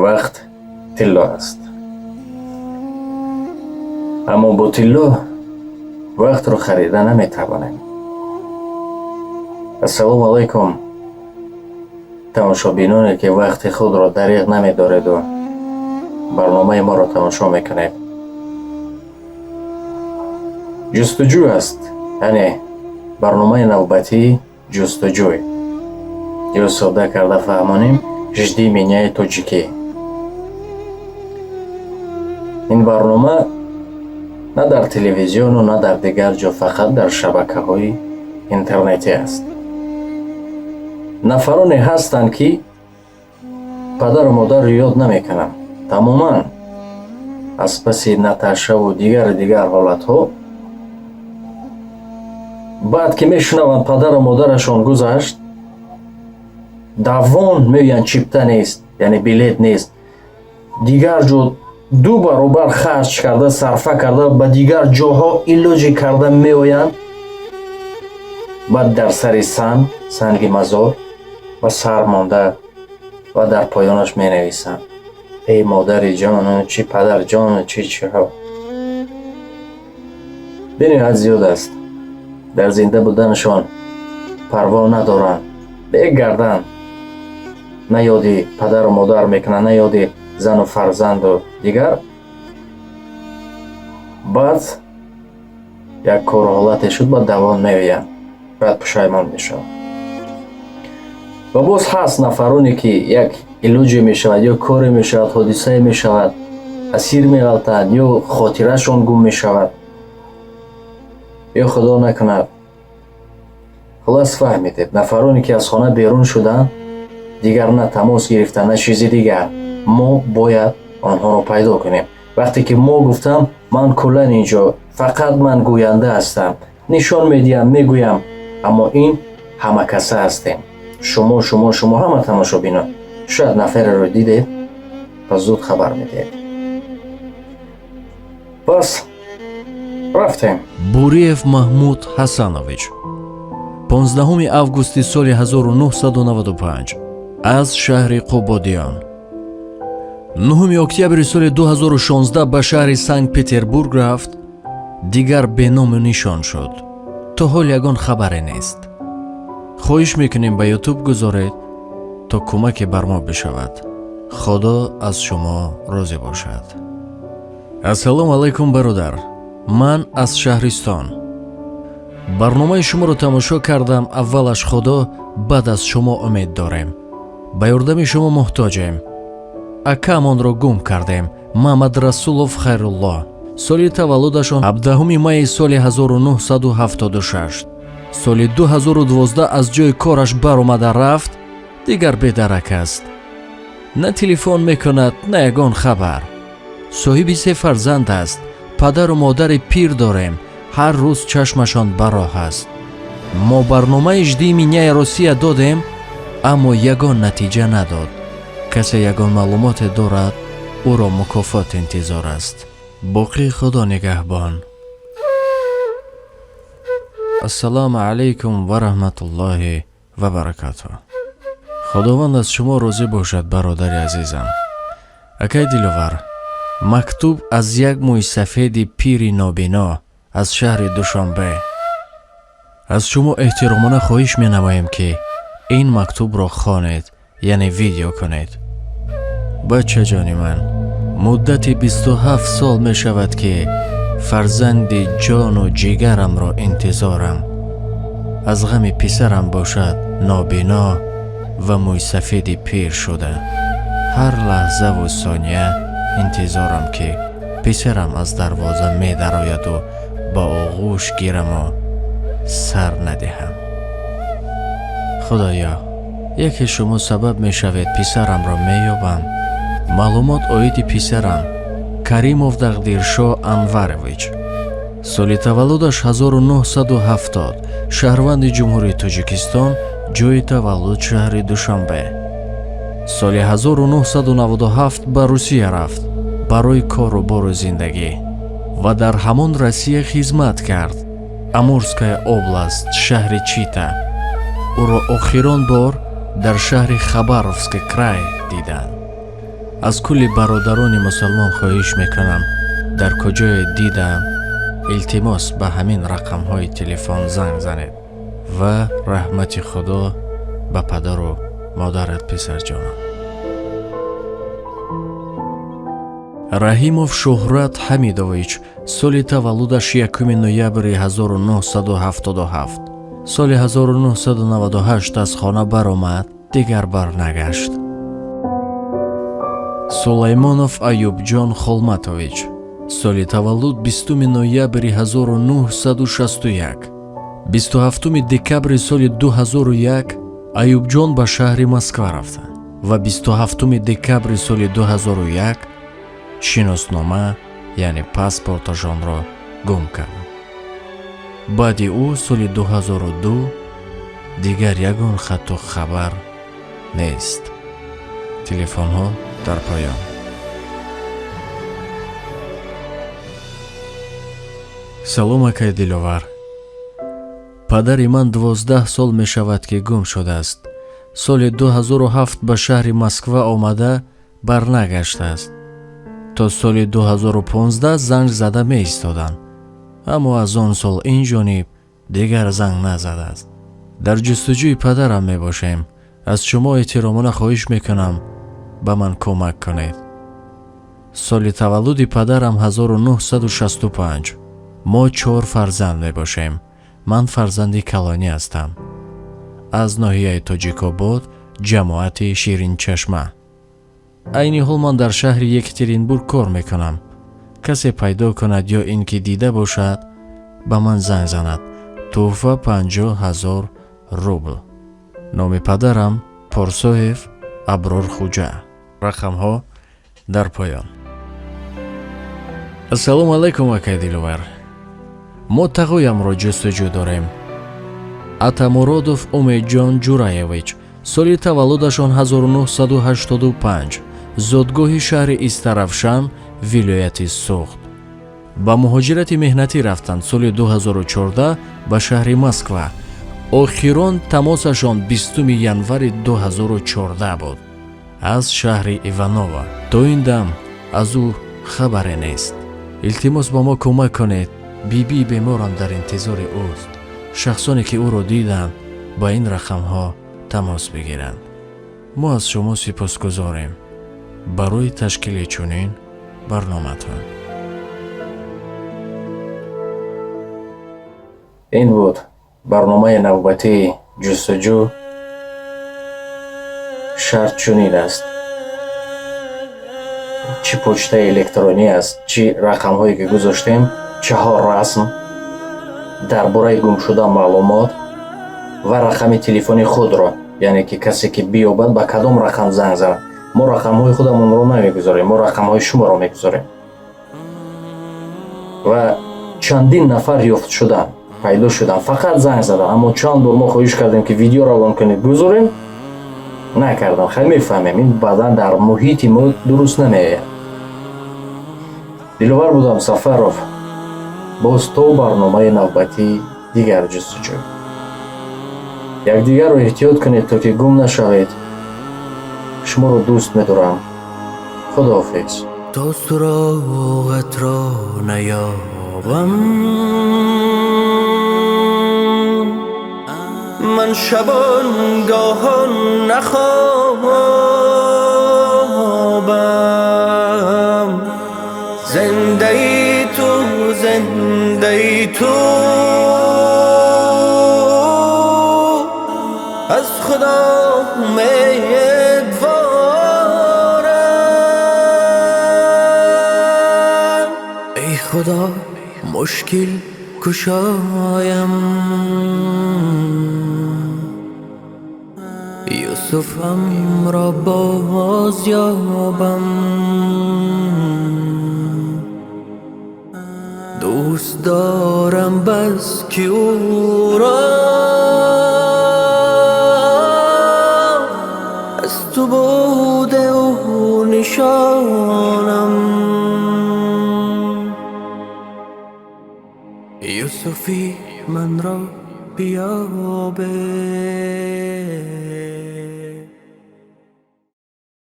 Вақт тилло аст, аммо бо тилло вақтро харида наметавонем. Ассалому алайкум, тамошобиноне, ки вақти худро дариғ намедореду барномаи моро тамошо мекунед. Ҷустуҷӯ аст, яъне барномаи навбатии ҷустуҷӯй, ё содда карда фаҳмонем, «Жди меня» и тоҷикӣ. Ин барнома на дар телевизиону, на дар дигар ҷо, фақат дар шабакаҳои интернетӣ аст. Нафароне ҳастанд, ки падару модарро ёд намекунанд тамоман, аз паси Наташаву дигару дигар ҳолатҳо. Баъд ки мешунаванд, падару модарашон гузашт, давон меоянд, чипта нест, яъне билет нест, дигар ҷо ду баробар харҷ карда, сарфа карда, ба дигар ҷоҳо илоҷӣ карда меоянд. Баъд дар сари санги мазор ва сар монда ва дар поёнаш менависанд: «Эй модари ҷону, чӣ падарҷону, чӣ чиҳо». Бениҳоят зиёд аст. Дар зинда буданашон парво надоранд, бегардан, на ёди падару модар мекунанд, на ёди зану фарзанду дигар. Баъд як кору ҳолате шуд, ба давон меоянд, баъд пушаймон мешаванд. Ва боз ҳаст нафароне, ки як илоҷе мешавад ё коре мешавад, ҳодисае мешавад, асир меғалтанд ё хотирашон гум мешавад, ё худо накунад. Хулас, фаҳмидед, нафароне, ки аз хона берун шуданд, дигар на тамос гирифта, на чизи дигар. Мо бояд онҳоро пайдо кунем. Вақте ки мо гуфтам, ман куллан инҷо фақат ман гӯянда ҳастам, нишон медиҳам, мегӯям, аммо ин ҳамакаса ҳастем. Шумо, шумо, шумо, ҳама тамошобинон, шояд нафареро дидед ва зуд хабар медиҳед. Пас рафтем. Буриев Маҳмуд Ҳасанович, 15 августи соли 1995 аз шаҳри Қубодиён, 9 октябри соли 2016 ба шаҳри Санкт Петербург рафт, дигар беному нишон шуд. То ҳол ягон хабаре нест. Хоҳиш мекунем, ба Ютуб гузоред, то кӯмаке бар мо бишавад. Худо аз шумо розӣ бошад. Ассалому алайкум, бародар, ман аз шаҳристон барномаи шуморо тамошо кардам. Аввалаш Худо, баъд аз шумо умед дорем, ба ёрдами шумо муҳтоҷем. Акаамонро гум кардем, Мамадрасулов Хайрулло. Соли таваллудашон 17 майи соли 1976. Соли 2012 аз ҷои кораш баромада рафт, дигар бедарак аст. На телефон мекунад, на ягон хабар. Соҳиби се фарзанд аст. Падару модари пир дорем, ҳар рӯз чашмашон ба роҳ аст. Мо барномаи «Жди меня» Россия додем, аммо ягон натиҷа надод. Касе ягон маълумоте дорад, ӯро мукофот интизор аст. Боқӣ Худо нигаҳбон. Ассалому алайкум ва раҳматуллоҳи ва баракатуҳ. Худованд аз шумо розӣ бошад, бародари азизам, акай Диловар. Мактуб аз як мӯйсафеди пири нобино аз шаҳри Душанбе. Аз шумо эҳтиромона хоҳиш менамоем, ки ин мактубро хонед, яъне видео кунед. Бачаҷони ман, муддати 27 сол мешавад, ки фарзанди ҷону ҷигарамро интизорам. Аз ғами писарам бошад, нобино ва мӯйсафеди пир шуда, ҳар лаҳзаву сония интизорам, ки писарам аз дарвоза медарояду ба оғӯш гираму сар надиҳам. Худоё, яке шумо сабаб мешавед, писарамро меёбам. Маълумот оиди писарам: Каримов Тақдиршо Анварович, соли таваллудаш 1970, шаҳрванди Ҷумҳурии Тоҷикистон, ҷойи таваллуд шаҳри Душанбе. Соли 1997 ба Русия рафт барои кору бору зиндагӣ ва дар ҳамон Россия хизмат кард. Амурская область, шаҳри Чита. Ӯро охирон бор дар шаҳри Хабаровский край диданд. Аз кулли бародарони мусалмон хоҳиш мекунам, дар куҷое дидам, илтимос, ба ҳамин рақамҳои телефон занг занед. Ва раҳмати Худо ба падару модарат, писарҷонам. Раҳимов Шуҳрат Ҳамидович, соли таваллудаш 1 ноябри 1977. Соли 1998 аз хона баромад, дигар барнагашт. Сулаймонов Аюбҷон Холматович, соли таваллуд 20 ноябри 1961. 27 декабри соли 2001 Аюбҷон ба шаҳри Москва рафта ва 27 декабри соли 2001 шиноснома, яъне паспорташонро гум кард. Баъди ӯ соли 2002 дигар ягон хатту хабар нест. Телефонҳо дар поён. Салом, акай Диловар. Падари ман 12 сол мешавад, ки гум шудааст. Соли 2007 ба шаҳри Москва омада, барнагаштааст. То соли 2015 занг зада меистоданд, аммо аз он сол ин ҷониб дигар занг назадааст. Дар ҷустуҷӯи падарам мебошем. Аз шумо эҳтиромона хоҳиш мекунам, ба ман кӯмак кунед. Соли таваллуди падарам 1965. Мо чор фарзанд мебошем. Ман фарзанди калонӣ ҳастам. Аз ноҳияи Тоҷикобод, ҷамоати Ширинчашма. Айни ҳол ман дар шаҳри Екатеринбург кор мекунам. Касе пайдо кунад ё ин ки дида бошад, ба ман занг занад. Тӯҳфа 50 000 рубл. Номи падарам Порсоев Аброр Хуҷа. Рақамҳо дар поён. Ассалому алайкум, акай Диловар. Мо тағоямро ҷустуҷӯ дорем. Атамуродов Умедҷон Ҷураевич, соли таваллудашон 1985, зодгоҳи шаҳри Истаравшан, вилояти Суғд. Ба муҳоҷирати меҳнатӣ рафтанд соли 2014 ба шаҳри Москва. Охирон тамосашон 20 январи 2014 буд аз шаҳри Иваново. То ин дам аз ӯ хабаре нест. Илтимос, ба мо кӯмак кунед. Бибии беморам дар интизори ӯст. Шахсоне ки ӯро диданд, ба ин рақамҳо тамос бигиранд. Мо аз шумо сипосгузорем барои ташкили чунин барноматон. Ин буд барномаи навбатии ҷустуҷӯ. Шарт чунин аст: чӣ почтаи электронӣ аст, чӣ рақамҳое ки гузоштем, чаҳор расм дар бораи гумшуда маълумот ва рақами телефони худро, яъне ки касе ки биёбад, ба кадом рақам занг занад. Мо рақамҳои худамонро намегузорем, мо рақамҳои шуморо мегузорем. Ва чандин нафар ёфт шуданд, пайдо шуданд, фақат занг заданд. Аммо чанд бор мо хоҳиш кардем, ки видео равон кунед, гузорем, накардам. Хай, мефаҳмем, ин баъдан дар муҳити мо дуруст намеояд. Диловар будам Сафаров. Боз то барномаи навбатии дигар ҷустуҷӯ. Якдигарро эҳтиёт кунед, то ки гум нашавед. Шуморо дӯст медорам. Худоҳофиз. То суроғатро наёбам, ман шабонгоҳон нахобам. Зиндаи ту, зиндаи ту, аз Худо умедворам. Эй Худо, мушкил кушоям, Юсуфамро боз ёбам. Дӯст дорам бас ки ӯро аз ту буде ӯ нишонам. Юсуфи манро биёбе.